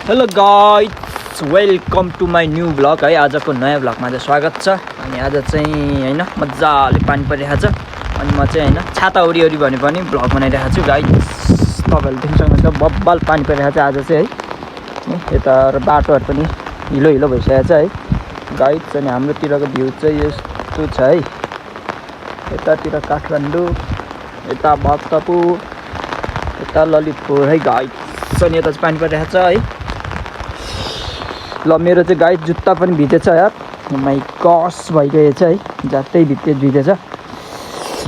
Hello guys, welcome to my new blog है। आजको नयाँ ब्लगमा चाहिँ स्वागत छ। अनि आज चाहिँ होइन मजाले पानी परिरहेको छ। अनि म चाहिँ होइन छाता ओरी भने पनि ब्लग बनाइरहेको छु गाइस। तपाईँहरूले देख्न सक्नुहुन्छ बब्बाल पानी परिरहेको छ आज चाहिँ है। यता बाटोहरू पनि हिलो हिलो भइसकेको छ है गाइस। अनि हाम्रोतिरको भ्यू चाहिँ यस्तो छ है। यतातिर काठमाडौँ, यता भक्तपुर, यता ललितपुर है गाइस। अनि यता चाहिँ पानी परिरहेको छ है। ल मेरो चाहिँ गाइस जुत्ता पनि भिजेछ यार। माइ कस भइगएछ है, जातै भिजेछ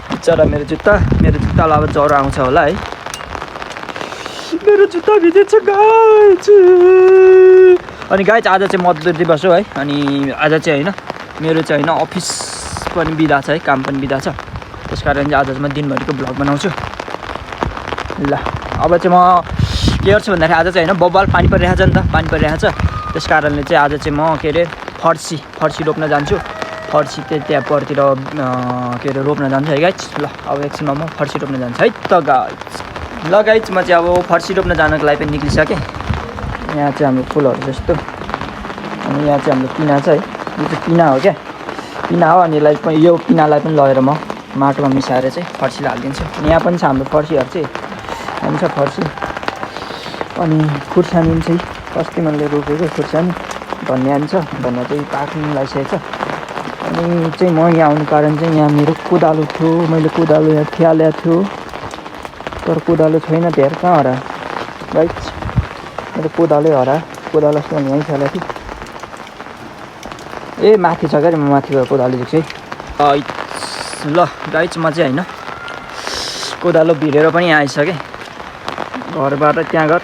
बिचरा मेरो जुत्तालाई अब ज्वरो आउँछ होला है। मेरो जुत्ता भिजेछ गाइस। अनि गाइस आज चाहिँ मजदुर दिवस हो है। अनि आज चाहिँ होइन मेरो चाहिँ होइन अफिस पनि बिदा छ है, काम पनि बिदा छ। त्यस कारण चाहिँ आज चाहिँ म दिनभरिको ब्लग बनाउँछु। ल अब चाहिँ म के गर्छु भन्दाखेरि आज चाहिँ होइन बब्बाल पानी परिरहेको छ नि त, पानी परिरहेको छ। त्यस कारणले चाहिँ आज चाहिँ म के अरे फर्सी रोप्न जान्छु। फर्सी चाहिँ त्यहाँ परतिर के अरे रोप्न जान्छु है गाइस। ल अब एकछिनमा म फर्सी रोप्न जान्छु है त गाइस। ल गाइस म चाहिँ अब फर्सी रोप्न जानको लागि पनि निक्लिसकेँ। यहाँ चाहिँ हाम्रो फुलहरू जस्तो। अनि यहाँ चाहिँ हाम्रो पिना छ है। यो चाहिँ पिना हो क्या, पिना हो। अनि यो पिनालाई पनि लगेर म माटोमा मिसाएर चाहिँ फर्सीलाई हालिदिन्छु। यहाँ पनि छ हाम्रो फर्सीहरू चाहिँ, हुन्छ फर्सी। अनि खुर्सानी चाहिँ अस्ति मैले रोपेको खुर्सानी, धनियाँ छ, धनियाँ चाहिँ पाक्नु लागिसकेको छ। अनि चाहिँ म यहाँ आउनु कारण चाहिँ यहाँ मेरो कोदालो थियो, मैले कोदालो यहाँ ठ्यालेको थियो, तर कोदालो छैन। धेर कहाँ हरा गाइस, मेरो कोदालै हरा। कोदालो चाहिँ यहीँ ठ्यालेको थियो। ए माथि छ क्या, म माथि गएर कोदालो देख्छु है। ल गाइस म चाहिँ होइन कोदालो भिरेर पनि यहाँ आइसकेँ। घरबाट त्यहाँ घर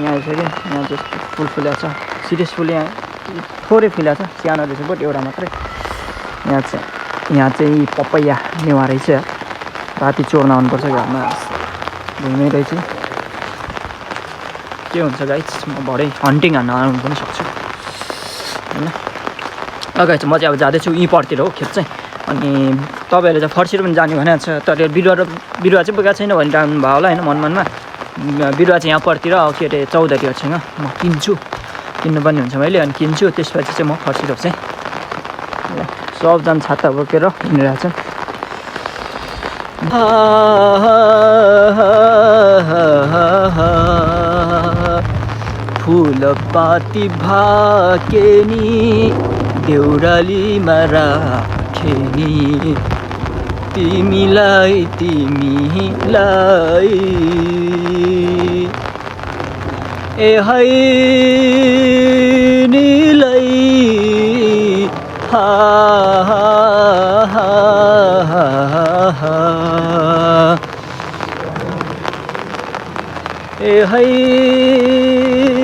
यहाँ आइसकेँ। यहाँ चाहिँ फुल फुलेको छ, सिरियस फुल यहाँ थोरै फुलेको छ, सानो रहेछ बट एउटा मात्रै। यहाँ चाहिँ पपैया नेवा रहेछ। राति चोर्न आउनुपर्छ घरमा, घुम्ने रहेछ। के हुन्छ गाइस, म भरे हन्टिङ हान्न आउनु पनि सक्छु होइन। गाइस म चाहिँ अब जाँदैछु यहीँ परतिर हो खेत चाहिँ। अनि तपाईँहरूले चाहिँ फर्सी पनि जाने भनेको छ, तर बिरुवा चाहिँ बोकेको छैन भनिरहनु भयो होला होइन मनमा। बिरुवा चाहिँ यहाँ परतिर के अरे चौधरीहरूसँग म किन्नुपर्ने हुन्छ मैले। अनि किन्छु, त्यसपछि चाहिँ म फर्सी रोप्छु है। सबजना छाता बोकेर हिँडिरहेको छ। फुलपाती भाकेनी देउरालीमा राखेनी, तिमीलाई ए है निलै ए है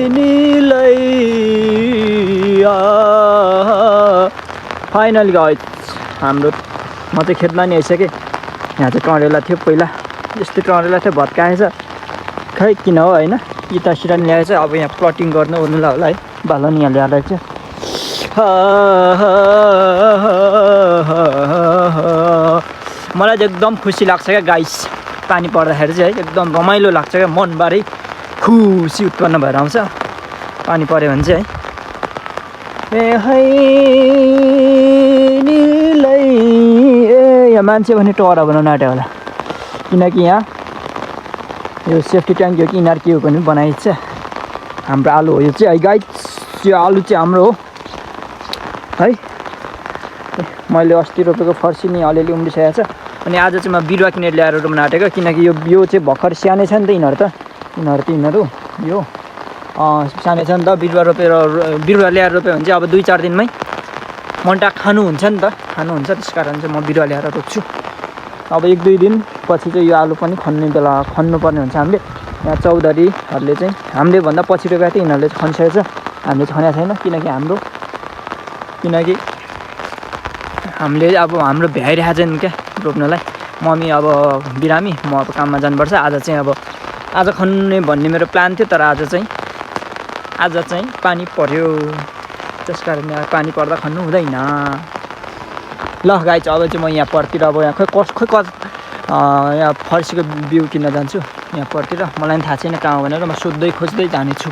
निलै फाइनली गाइस हाम्रो म चाहिँ खेतमा नि आइसकेँ। यहाँ चाहिँ टरेला थियो पहिला, यस्तो टरेला थियो भत्काएछ खै किन हो होइन। इता सिरा नि ल्याएछ, अब यहाँ प्लटिङ गर्नु ओर्नुलाई होला है। बाला नि यहाँ ल्याएर चाहिँ मलाई चाहिँ एकदम खुसी लाग्छ क्या गाइस। पानी पर्दाखेरि चाहिँ है एकदम रमाइलो लाग्छ क्या, मनबाटै खुसी उत्पन्न भएर आउँछ पानी पऱ्यो भने चाहिँ है। ए है निलै ए यहाँ मान्छे भने टरा बनाउनु आँट्यो होला, किनकि यहाँ यो सेफ्टी ट्याङ्क हो कि यिनीहरू के हो भने बनाइन्छ। हाम्रो आलु हो यो चाहिँ है गाइस। यो आलु चाहिँ हाम्रो हो है। मैले अस्ति रोपेको फर्सी नि अलिअलि उम्रिसकेको छ। अनि आज चाहिँ म बिरुवा किनेर ल्याएर रोप्न आँटेको, किनकि यो चाहिँ भर्खर सानै छ नि त। यिनीहरू यो सानै छ नि त। बिरुवा ल्याएर रोप्यो भने चाहिँ अब 2-4 दिनमै मन्टा खानुहुन्छ नि त, खानुहुन्छ। त्यस कारण चाहिँ म बिरुवा ल्याएर रोप्छु। अब 1-2 दिन पछि चाहिँ यो आलु पनि खन्नुपर्ने हुन्छ हामीले। यहाँ चौधरीहरूले चाहिँ हामीले भन्दा पछि रोपेको थियो, यिनीहरूले चाहिँ खनिसकेको छ, हामीले खनेको छैन। किनकि हामीले अब हाम्रो भ्याइरहेको छैन क्या रोप्नलाई। मम्मी अब बिरामी, म अब काममा जानुपर्छ। आज खन्ने भन्ने मेरो प्लान थियो, तर आज चाहिँ पानी पर्यो। त्यस कारण पानी पर्दा खन्नु हुँदैन। ल गाइस अब चाहिँ म यहाँ परतिर अब यहाँ खोइ यहाँ फर्सीको बिउ किन्न जान्छु यहाँ परतिर। मलाई पनि थाहा छैन कहाँ भनेर, म सोध्दै खोज्दै जानेछु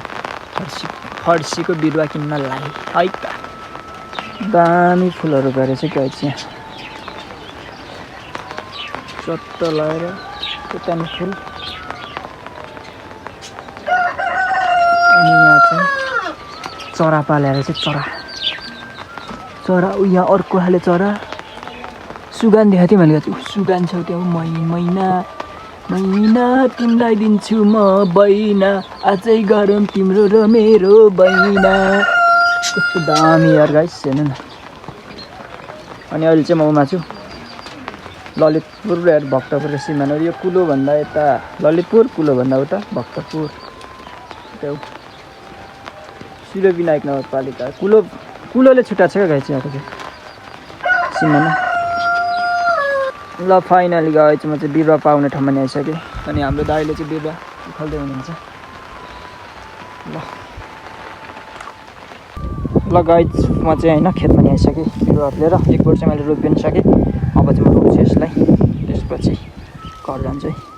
फर्सीको बिरुवा किन्नलाई है त दामी फुलहरू गरेछ गाइज यहाँ चट्ट लगाएर दामी फुल अनि यहाँ चाहिँ चरा पालेर चाहिँ चरा यहाँ अर्को खाले चरा सुगान देखाएको थिएँ मैले सुगान छ त्यहाँ मैना तिमीलाई दिन्छु म बैना अझै गरौँ तिम्रो र मेरो बैना कस्तो दामी यार गाइस हेर्नु न अनि अहिले चाहिँ म उमा छु ललितपुर र भक्तपुर सीमाना यो कुलोभन्दा यता ललितपुर कुलोभन्दा उता भक्तपुर सिद्धिविनायक नगरपालिका कुलोले छुट्टा छ क्या गाइस यहाँको चाहिँ सीमाना ल फाइनली गएँ चाहिँ म चाहिँ बिरुवा पाउने ठाउँमा नि आइसकेँ अनि हाम्रो दाइले चाहिँ बिरुवा उखाल्दै हुनुहुन्छ ल गाइज म चाहिँ होइन खेतमा नि आइसकेँ बिरुवाहरू लिएर एक बोट चाहिँ मैले रोपि पनि सकेँ अब चाहिँ म रोप्छु यसलाई त्यसपछि घर जान्छु है